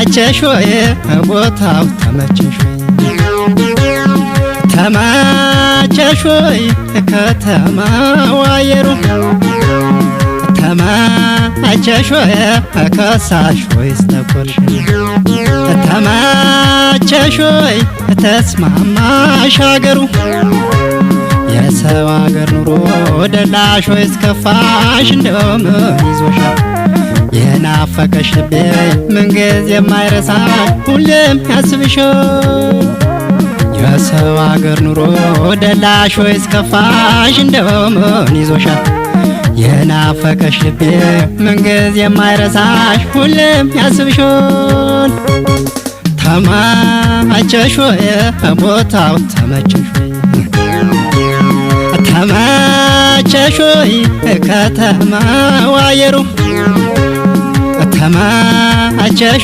ተመቸሽ ወይ ቦታው ተመቸሽ ወይ ተመቸሽ ወይ ከተማው አየሩ ተመቸሽ ወይ ከሳሽ ወይስ ጠቆርሽ ተመቸሽ ወይ ተስማማሽ አገሩ የሰው አገር ኑሮ ደላሽ ወይስ ከፋሽ እንደውም ይዞሻል የናፈቀሽ ልቤ ምንጊዜ የማይረሳሽ ሁሌም ያስብሻል። የሰው አገር ኑሮ ደላሽ ወይስ ከፋሽ እንደውም ይዞሻል የናፈቀሽ ልቤ ምንጊዜ የማይረሳሽ ሁሌም ያስብሻል። ተመቸሽ ወይ ቦታው ተመቸሽ ወይ ተመቸሽ ወይ ከተማው አየሩ ተመቸሽ።